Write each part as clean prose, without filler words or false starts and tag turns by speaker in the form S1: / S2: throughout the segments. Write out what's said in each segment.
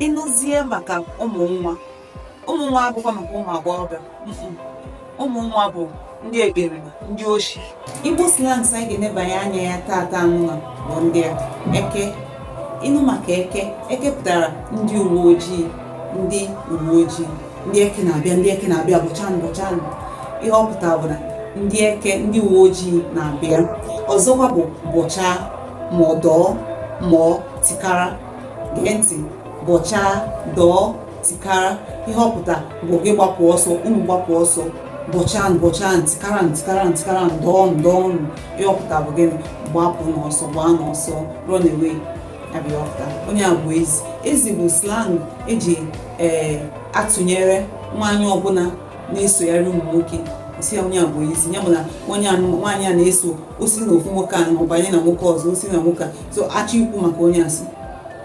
S1: Ị nụzie maka ụmụ nwa, ụmụ nwa abụkwa maka ụmụ agbọghọbịa. Ụmụ nwa bụ ndị ekperima, ndị oshi. Igbo slangs anyị ga-enebanye anya ya taata anụnwa bụ ndị a. Eke. Ị nụ maka eke, eke pụtara ndị uwe ojii, ndị uwe ojii, ndị eke na-abịa, ndị eke na-abịa, bọchanụ, bọchanụ. Ihe ọ pụtara bụ na ndị eke, ndị uwe ojii na-abịa. Ọzọkwa bụ bọchaa, ma ọ dọọ, ma ọ tikara. Gee ntị, bọchaa, dọọ, tikara. Ihe ọ pụtara bụ gị gbapụ ọsọ, unu gbapụ ọsọ, bọchanụ, bọchanụ, tikaranụ, tikaranụ, tikaranụ, dọọnụ, dọọnụ. Ihe ọ pụtara bụ gịnị? Gbapụ n'ọsọ, gbaa n'ọsọ, run away. Ya bụ ihe ọ pụtara. Onye a bụ ezi. Ezi bụ slang eji ee atụnyere nwaanyị ọbụla na-esogharị ụmụ nwoke. Sị ya onye a bụ ezi, ya bụ na onye a, nwaanyị a na-eso o si na ofu nwoke a ọ banye na nwoke ọzọ, o si na nwoke a. So achọ ikwu maka onye asị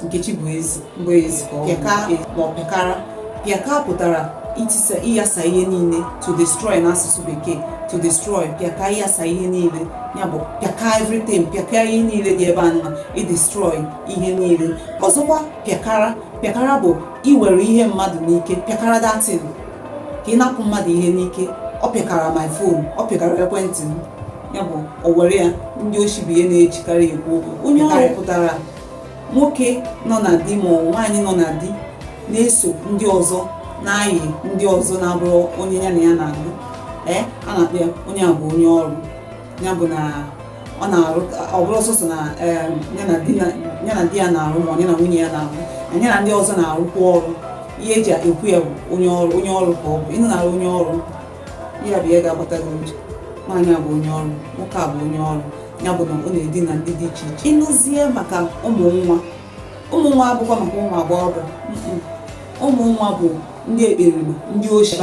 S1: Nkechi bụ ezi, mbụ ezi ka ọ bụ. Pịaka ma ọ pịakara. Pịaka pụtara itisa, ịyasa ihe niile, to destroy n'asụsụ bekee, to destroy. Pịaka, ịyasa ihe niile, ya bụ pịaka everything, pịaka ihe niile dị ebe a nọ, i destroy ihe niile. Ọzọkwa pịakara. Pịakara bụ iwere ihe mmadụ n'ike, pịakara that thing, ka ị napụ mmadụ ihe n'ike. Ọ pịakara my phone, ọ pịakara ekwentị m, ya bụ o were ya. Ndị oshi bụ ihe na-ejikarị ekwu okwu. Onye ọrụ pụtara nwoke nọ na di ma ọ nwaanyị nọ na di na-eso ndị ọzọ, na-ayị ndị ọzọ na-abụrụ onye ya na ya na-alụ. Ee, a na-akpọ ya onye a bụ onye ọrụ. Ya bụ na ọ na-arụ, ọ bụrụ sọsọ na ya na di ya na-arụ, ma ya na nwunye ya na-arụ, na ya na ndị ọzọ na-arụkwa ọrụ. Ihe eji ekwu ya bụ onye ọrụ, onye ọrụ ka ọ bụ. Ịnụ nara onye ọrụ, ya bụ ihe ga-agbata gị uche. Nwaanyị a bụ onye ọrụ, nwoke a bụ onye ọrụ, ya bụ na ọ na-edina ndị dị iche iche. Ị nụzie maka ụmụ nwa, ụmụ nwa abụkwa maka ụmụ agbọghọbịa. Ụmụ nwa bụ ndị ekperima, ndị oshi.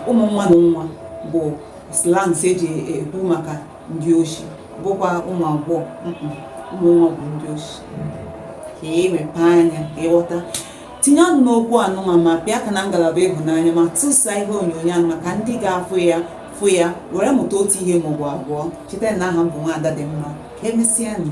S1: Ụmụ nwa na nwa bụ slangs eji ekwu maka ndị oshi, bụkwa ụmụ agbọghọ. Ụmụ nwa bụ ndị oshi. Ka ị mepee anya ka ịghọta, tinye ọnụ n'okwu anụnwa ma pịa aka na ngalaba ịhụnanya ma tụsaa ihe onyonyo ahụ maka ndị ga-afụ ya, fụ ya were mụta otu ihe maọbụ abụọ. Cheta na aha m bụ Nwaada Dị Mma. Ka emesịa nụ.